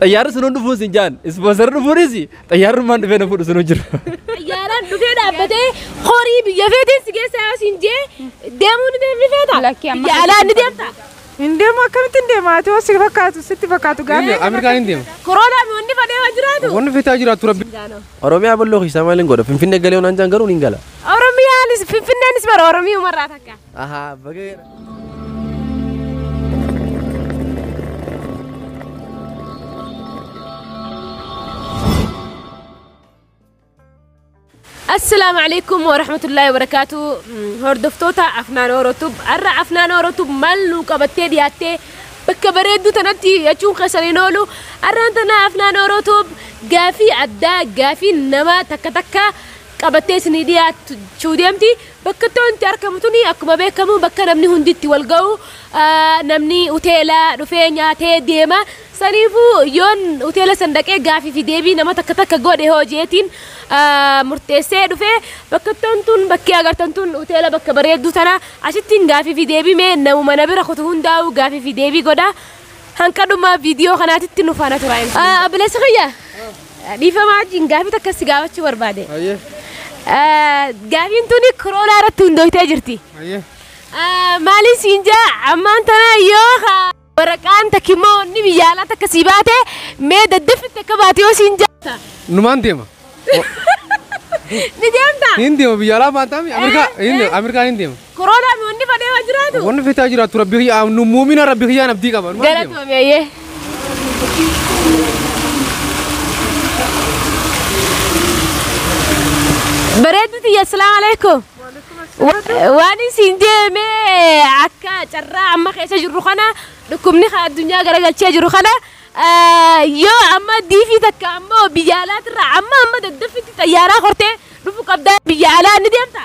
Xayyaarri sunuun dhufuun sin jaan. Ispoonsarri dhufuunis xayyaarrummaan dhufee na fuudhu sunuu jiru. Xayyaaraan dhufee dhaabbatee horii biyya feetiin si geessa yoo siin jee deemuu ni deemni feeta? Lakki amma Biyya alaa ni deemta? Hin deemu, akkamitti hin deema? Ati hoo si fakkaatu, sitti fakkaatu gaafii. Ameerikaan hin deema. Koronaa fi wanni fadhee waan jiraatu? Wanni feetaa jiraatu rabbi. Oromiyaa bal'oo keessaa maaliin godha? Finfinnee galee waan jaan garuu ni gala. Oromiyaanis Finfinneenis bara Oromiyumarraa takka. Ahaa baga. Assalaamu alaikum warahmatullaahi wabarakaatu. Hordoftoota Afnaan Orotub, har'a Afnaan Orotub maal nuu qabattee dhiyaattee bakka bareedduu tanatti jechuun keessan hin oolu. Har'aan tana Afnaan Orotub gaafii addaa, gaafii nama takka takka qabattee isinii dhiyaachuu deemti. Bakka itti argamu tuni akkuma beekamu bakka namni hundi itti wal ga'u, namni hoteela dhufee nyaatee deema. Saniifuu yoon hoteela san dhaqee gaafii fi deebii nama takka takka godhe hojiitiin murteessee dhufee bakka tun bakkee agartan tun hoteela bakka bareedduu tana asittiin gaafii fi deebii mee namuma na bira kutu hundaa'u gaafii fi deebii godha. Hanqadhuma viidiyoo kanaatitti nu faana tura. Obboleessa kiyya, dhiifama wajjin gaafii takka si gaafachuu barbaade. Ayyee. Gaafiin tuni koronaa irratti hundooftee jirti. Ayyee. Maaliin siin jaa, ammaan tana yoo waraqaan takka immoo wanni biyya alaa takka sii baate mee daddafitti akka baate yoo siin jaa. Numaan deema. Ni deemta? Hin deema, biyya alaa maantaami Ameerikaa hin deema, Ameerikaan hin deema. Koronaa fi wanni fadhee waan jiraatu? Wanni feetaa jiraatu rabbi kiyya, nu muumina rabbi kiyyaan abdii qaba. Numaan deema. Galatoome ayyee. Bareeddu tiyya, assalaamu alaikum. Waan isin deemee akka carraa amma keessa jirru kana, dhukkubni addunyaa garagalchee jiru kana, yoo amma diifii takka ammoo biyya alaatirraa amma amma daddafitti xayyaaraa hortee dhufu qabdaa, biyya alaa ni deemta?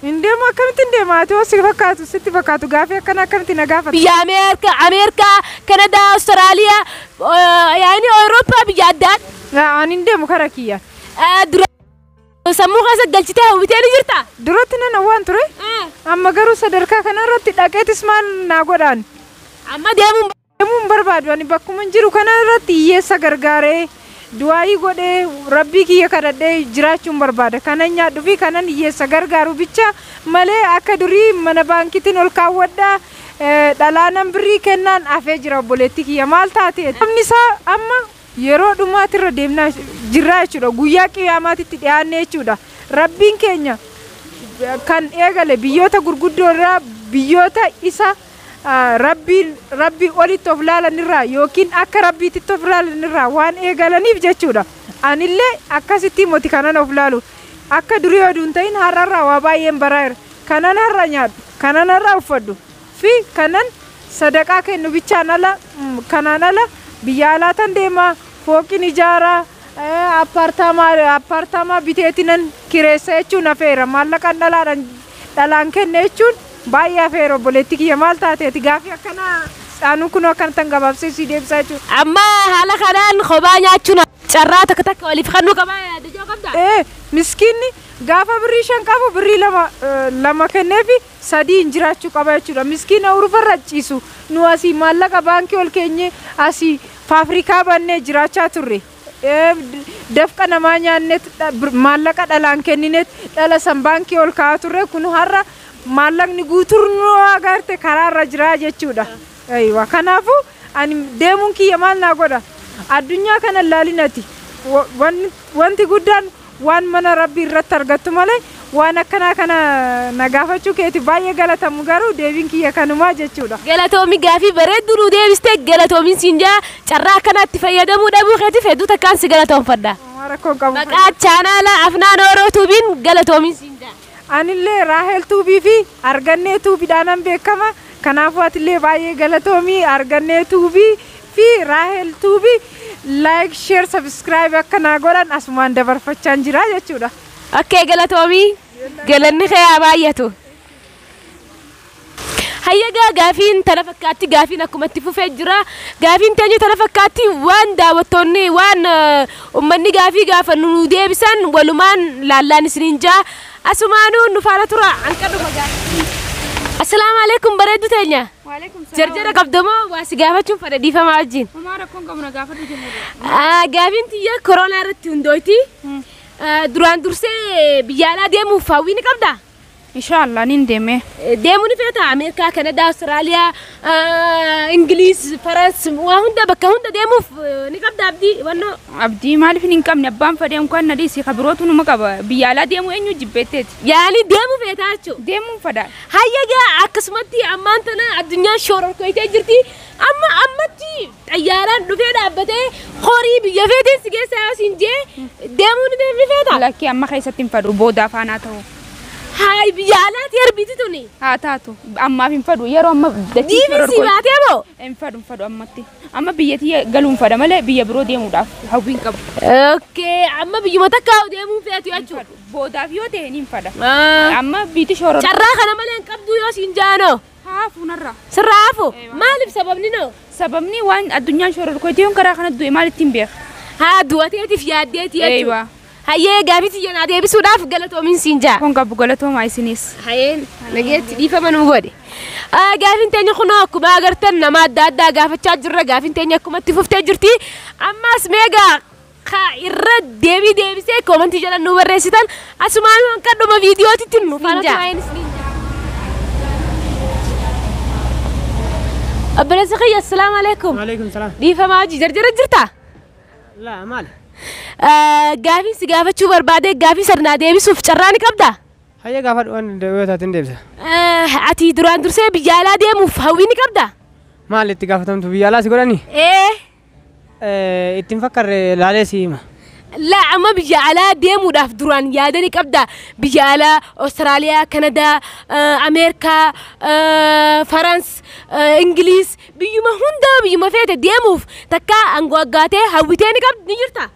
Hin deemu, akkamitti hin deema? Ati hoo si fakkaatu, sitti fakkaatu gaafii akkana akkamitti na gaafata? Biyya Ameerikaa, Ameerikaa, Kanadaa, Awustiraaliyaa, yaani Awurooppaa, biyya adda addaa. Ani hin deemu kara kiyya. Dura sammuu keessa galchitee hawwitee ni jirta? Duratti nan hawwaan ture. Amma garuu sadarkaa kanarratti dhaqeetis maal naa godhaan? Amma deemuun Deemuu hin barbaadu. Ani bakkuma hin jiru kanarratti hiyyeessa gargaaree, du'aayii godhee, rabbii kiyya kadhadhee jiraachuun barbaada. Kanan nyaadhu fi kanan hiyyeessa gargaaru bicha malee akka durii mana baankiitiin ol kaawwadhaa, dhalaanan birrii kennaan hafee jira. Obboleettii kiyya, maal taate? Namni isaa amma yeroo dhumaatirra deemnaa jirraa jechuudha. Guyyaa qiyaamaatitti dhiyaanne jechuudha. Rabbiin keenya kan eegale biyyoota gurguddoo irraa, biyyoota isa rabbiin rabbii olitti of laalan irraa yookiin akka rabbiititti of laalan irraa waan eegalaniif jechuudha. Anillee akkasitti moti kanan of laalu. Akka durii oduu hin ta'in har'arraa waa baay'een baraa'eera. Kanan har'a nyaadhu, kanan har'a uffadhu fi kanan sadaqaa kennu bichaan ala, kanaan ala biyya alaatan deemaa, fooqin ijaaraa, appaartaamaa biteetinan kireessa jechuun hafeera. Maallaqaan dhalaadhaan dhalaan kenne jechuun baay'ee hafeera. Obboleettii kiyya, maal taateeti gaafii akkanaa saanuu kunoo akkanattan gabaabsee si deebisaa jechuudha. Amma haala kanaan kophaa nyaachuun carraa takka takka waliif kennuu qabaa yaadajoo qabda? Ee, miskiinni gaafa birrii 5 qabu birrii 2 2 kenneefi 3 hin jiraachuu qaba jechuudha. Miskiina urufarra ciisu, nu asii maallaqa baankii ol keenye asii faafrikaa bannee jiraachaa turre. Dafqa namaa nyaannet, maallaqa dhalaan kenninet, dhala san baankii ol kaa'aa turre. Kun har'a maallaqni guutuun nu agarte karaarra jira jechuudha. Aywa, kanaafuu ani deemuun kiyya maal naa godha? Addunyaa kana laalinati. Wanti guddaan waan mana rabbii irratti argattu malee waan akkanaa kana na gaafachuu keeti baay'ee galatamu, garuu deebiin kiyya kanumaa jechuudha. Galatoomi, gaafii bareedduu nu deebistee galatoomiin siin jaa. Carraa akkanaatti fayyadamuu dhabuu keetiif hedduu takkaan si galatoomfadha. Homaa rakkoo hin qabu. Maqaa chaanaala Afnaan Oroo Tuubiin galatoomiin siin jaa. Anillee Raahel Tuubii fi Argannee Tuubiidhaanan beekama. Kanaafuu atillee baay'ee galatoomii. Argannee Tuubii fi Raahel Tuubii like, share, subscribe akka naa godhan asumaan dabarfachaan jira jechuudha. Okay, galatoomii, galanni kee haa baay'atu. Hayyagaa, gaafiin tana fakkaatti, gaafiin akkuma itti fufee jira. Gaafiin teenya tana fakkaatti. Waan daawwattoonni, waan uummanni gaafii gaafa nu deebisan walumaan laallaan isiniin jaa. Asumaanuu nu faana tura hanqa dhuma gaafii. Assalaamu alaikum bareeddu teenya. Waalaikum salaam. Jarjara qabdamoo waa si gaafachuun fedha dhiifamaa wajjin. Homaa rakkoon qabu na gaafadhu jenna. Gaafiin tiyya koronaa irratti hundooyti. Duraan dursee biyya alaa deemuuf hawwii ni qabdaa? Inshaallah nin deeme. Deemuu ni feeta Ameerikaa, Kanadaa, Awustiraaliyaa, Ingiliis, Farans waa hunda bakka hunda deemuuf ni qabda abdii wannoo. Abdii maaliif hin qabne abbaan fedhe unkaan na dhiisi kabirootu numa qaba. Biyya alaa deemuu eenyu jibbeetteeti. Yaani deemuu feetaa jechuudha. Deemuun fedha. Hayyagaa akkasumatti ammaan tana addunyaan shororkoytee jirti. Amma ammatti xayyaaraan dhufee dhaabbatee horii biyya feeteen si geessa yoo siin jee deemuu ni feeta. Lakkii amma keessatti hin fedhu booda afaanaa ta'u. Haay biyya alaati erbiiti tuni. Haa taatu ammaaf hin fedhu yeroo amma Diibii si baatee moo? Hin fedhu hin fedhu ammatti. Amma biyyattii galuun fedha malee biyya biroo deemuudhaaf hawwii hin qabu. Okay amma biyyuma takka deemuu feetu jechuudha. Boodaaf yoo ta'e ni fedha. Amma biitti shoror. Carraa kana malee hin qabdu yoo siin jaanoo. Haa fuunarra. Sirraa hafu maaliif sababni noo? Sababni waan addunyaan shororkoytee yoon karaa kana du'e maal ittiin beeka? Haa du'ateetiif yaaddeeti jechuudha. Hayyee gaafii tiyya naa deebisuudhaaf galatoomiin siin jaa. Kun qabu galatoomaa isinis. Hayyeen nageetti dhiifama nuu godhe. Gaafiin teenya kunoo akkuma agartan nama adda addaa gaafachaa jirra. Gaafiin teenya akkumatti fuftee jirti. Ammas meegaa irra deebii deebisee koomantii jala nu barreessitan asumaan hanqadhuma viidiyootitti nuuf hin jaa. Obboleessa kiyya assalaamu alaikum. Waalaikum salaam. Dhiifamaa hojii jarjara jirtaa? Laa maali? Gaafii si gaafachuu barbaade gaafii sirnaa deebisuuf carraa ni qabdaa? Hayya gaafadhu waan yoo taateen deebisa. Ati duraan dursee biyya alaa deemuuf hawwii ni qabdaa? Maal itti gaafatamtu biyya alaa si godhani? Ee. Ittiin fakkarre laalee si hima. Laa amma biyya alaa deemuudhaaf duraan yaada ni qabdaa? Biyya alaa Awustiraaliyaa, Kanadaa, Ameerikaa, Farans, Ingiliis biyyuma hunda biyyuma feete deemuuf takka angwaggaatee hawwitee ni qabdi ni jirtaa?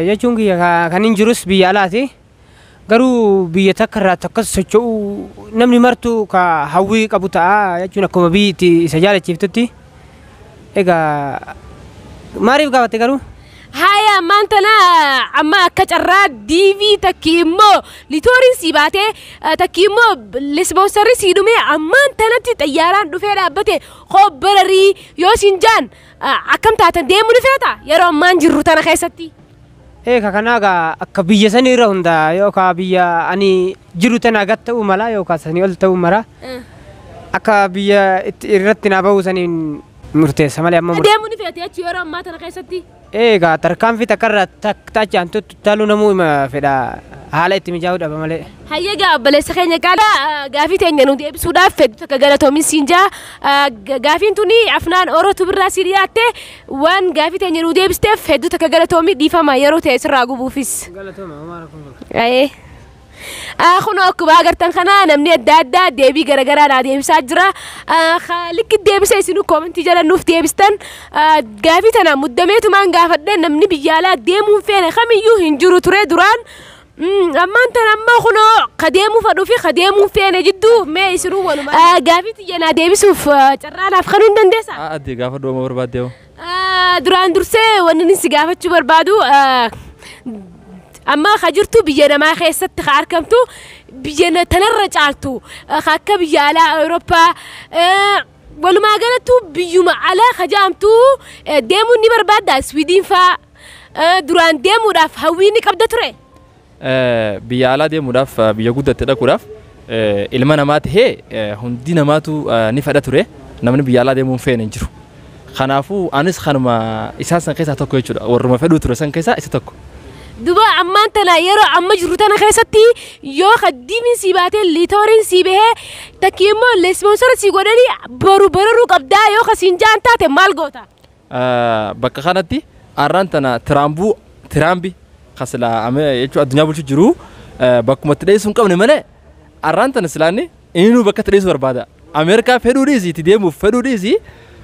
Jechuun kiyya kan hin jirus biyya alaati. Garuu biyya takka irraa takkas socho'u namni martuu ka hawwii qabu ta'a jechuun akkuma biyyi itti isa jaalachiiftutti. Egaa maaliif gaafatte garuu? Haya ammaan tana amma akka carraa diivii takki immoo litooriin sii baatee takki immoo lisboonsarri sii dhumee ammaan tanatti xayyaaraan dhufee dhaabbate hobbararii yoo siin jaan akkam taatan deemuu ni feeta yeroo ammaan jirru tana keessatti. Eeka kanaa egaa akka biyya sanii irra hundaa yookaan biyya ani jiru tana gad ta'uu mala yookaan sanii ol ta'uu mala akka biyya irratti naa bahu saniin murteessa malee amma murteessa. Deemuu ni feete jechuun yeroo ammaa tana keessatti. Egaa tarkaanfii takkarraa taachaan tuttaluu namuu hima fedha haala itti mijaa'uu dhaba malee. Hayyagaa obboleessa keenya qaalaa gaafii teenya nu deebisuudhaaf fedhu takka galatoomin siin jaa gaafiin tuni afnaan Orootu birraa si dhiyaatte waan gaafii teenya nu deebisteef hedduu takka galatoomii dhiifama yeroo ta'e sirraa gubuufis. Galatooma homaa rakkoon qabu. Kun akkuma agartan kana namni adda addaa deebii garaagaraa naa deebisaa jira. Likki deebisee isinuu koomentii jala nuuf deebistan gaafii tana muddameetumaan gaafadhe namni biyya alaa deemuun feene kamiyyuu hin jiru ture duraan. Ammaan tana amma kunoo ka deemuu fedhuu fi ka deemuu feene jidduu mee isinuu walumaa. Gaafii tiyya naa deebisuuf carraa naaf kennuu hin dandeessaa? Adde gaafa dooma barbaadde hoo? Duraan dursee wanni inni si gaafachuu barbaadu amma ka jirtu biyya namaa keessatti ka argamtu biyya tanarra caaltu akka biyya alaa Awurooppaa walumaa galattu biyyuma alaa ka jaamtu deemuun ni barbaadda Swiidin faa duraan deemuudhaaf hawwii ni qabda ture. Biyya alaa deemuudhaaf biyya guddatte dhaquudhaaf ilma namaa tahee hundi namaatu ni fedha ture namni biyya alaa deemuun feene hin jiru. Kanaafuu anis kanuma isaan san keessaa tokko jechuudha warruma fedhuu ture san keessaa isa tokko. Duba ammaan tana yeroo amma jiru tana keessatti yoo kaddiimiin sii baatee liitooriin sii bahee takki immoo leespoonsara sii godhanii boru bararuu qabdaa yoo kasiin jaan taate maal goota? Bakka kanatti arraan tana tiraambi kasila jechuun addunyaa bulchu jiru bakkuma itti dheessuu hin qabne malee arraan tana silaanni inni bakka itti dheessuu barbaada. Ameerikaa fedhuu dhiisii itti deemuuf fedhuu dhiisii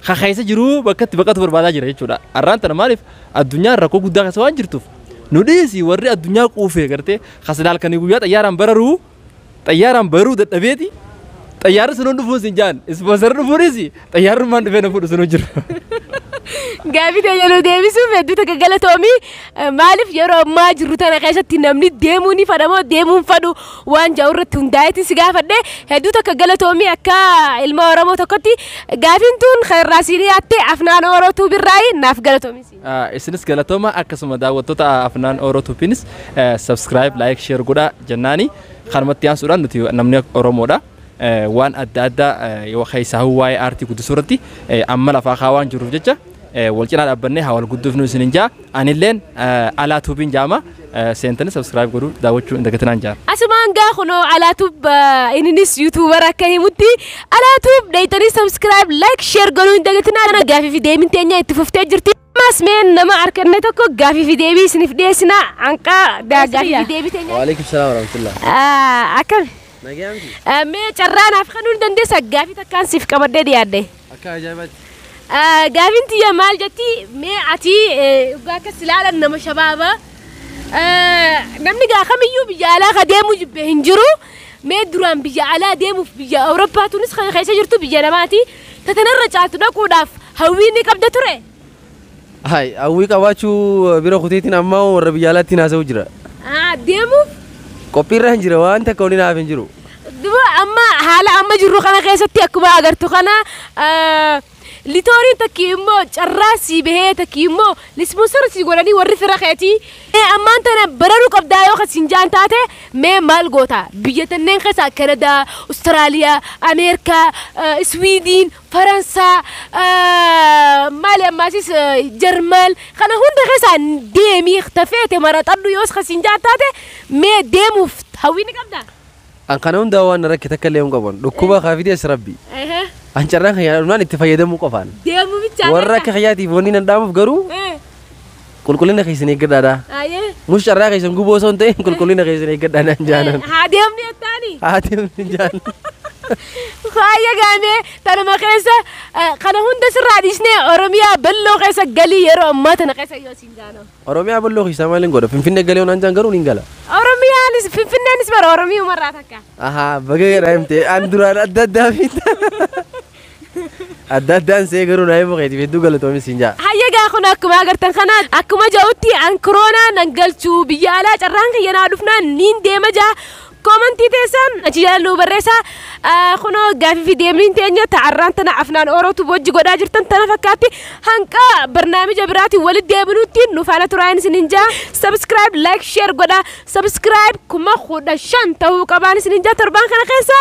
keessa jiru bakka itti baqatu barbaadaa jira jechuudha. Arraan tana maaliif addunyaan rakkoo guddaa keessa waan jirtuuf nu dhiisii warri addunyaa quufee gartee kasila halkanii guyyaa xayyaaraan bararuu dadhabeeti Xayyaarri sunuun dhufuun sin jaan sponsor dhufuunis xayyaarrummaan dhufee na fuudhu sunuu jiru. Gaafii teenya nu deebisuuf hedduu takka galatoomii. Maaliif yeroo ammaa jirru tana keessatti namni deemuu ni fedha moo deemuu hin fedhu waan jedhu irratti hundaa'eetiin si gaafadhe. Hedduu takka galatoomii. Akka ilma Oromoo tokkotti gaafiin tun kan irraa siin dhiyaatte Afnaan Orootuu birraayi naaf galatoomii. Isinis galatooma. Akkasuma daawwattoota Afnaan Orootuufiinis subscribe, like, share godhaa jennaani. Kanumatti aansuudhaan nuti namni Oromoodha. Waan adda addaa yoo keessaa waa'ee aartii guddisuu irratti amma lafaa kaawaan jiruuf jecha wal cinaa dhaabbannee haa wal guddifnu isinin jaa. Anilleen Alaa Tuubiin jaama, seentanii subscribe godhuu daawwachuu hin dagatinaan jaa. Asumaan gaa kunoo Alaatuub inninis YouTuber akka himutti Alaatuub dheeytanii subscribe, like, share godhuu hin dagatinaa. Gaafii fi deebiin teenya itti fuftee jirti. Ammas mee nama arganne tokko gaafii fi deebii isiniif dhiyeessina. Hanqaa gaafii fi deebii teenya. Waalaikum salaam warahmatullah. Akkami? Nagaa miti? Mee carraa naaf kennuu ni dandeessa? Gaafii takkaan siif qabadhee dhiyaadhe. Akka ajaa'ibaatti. Gaafiin tiyya maal jetti? Mee ati dhugaa akkas ilaalan nama shabaaba. Namni gaa kamiyyuu biyya alaa ka deemuu jibbe hin jiru. Mee duraan biyya alaa deemuuf biyya Awurooppaa tunis kan keessa jirtu biyya namaati. Tatanarra caaltu dhaquudhaaf hawwii ni qabda ture. Hai, hawwii qabaachuu bira kuteetiin ammaa warra biyya alaatti haasa'u jira. Deemuuf Qophiirra hin jira, waan takka waliin haaf hin jiru. Duba amma haala amma jirru kana keessatti akkuma agartu kana litooriin takki immoo carraa sii bahee takki immoo sponsor sii godhanii warri fira keetii ammaan tana bararuu qabdaa yoo kasiin jaan taate, mee maal goota? Biyya tanneen keessaa Kanadaa, Austraaliyaa, Ameerikaa, Swiidin, Faransaa, maali ammaasis Jarman kana hunda keessaa deemii tafeete maraxadhu yoo kasiin jaan taate, mee deemuuf hawwii ni qabdaa? An kana hundaa waan rakke takka illee hin qaban. Dhukkuba kaafidees rabbi. An carraan kan yaadannaan itti fayyadamuu qofaan. Deemuu bichaa. Warra akka kiyyaatiif wanni nan dhaamuuf garuu qulqullina keessan eeggadhaadha. Mus carraa keessan guboo osoo hin ta'in qulqullina keessan eeggadhaa naan jaanan. Haa deemni jettaani. Haa deemni jaan. Faaya gaamee tanuma keessa kana hunda sirraa dhiisnee Oromiyaa bal'oo keessa galii yeroo ammaa tana keessa yoo siin jaanoo. Oromiyaa bal'oo keessaa maaliin godha? Finfinnee galee naan jaan garuu niin gala. Oromiyaanis Finfinneenis bara Oromiyumarraa takka. Ahaa, baga jedhaa himte. An duraan adda addaa fi adda addaan see garuu naa himu keetiif hedduu galatoomis siin jaa. Hayya gaa kun akkuma agartan kana akkuma ja'utti an koronaa nan galchuu biyya alaa carraan kiyya naa dhufnaan niin deema jaa. Comment teessan achi jala nuu barreessaa. Kunoo gaafii fi deemniin teenya ta'arraan tana Afnaan Orootu wajji godhaa jirtan tana fakkaatti. Hanqa barnaamija biraatiin walitti deebinutti nu faana turaan isinin jaa. Subscribe, like, share godhaa. Subscribe 15,000 ta'uu qabaan isinin jaa torbaan kana keessa.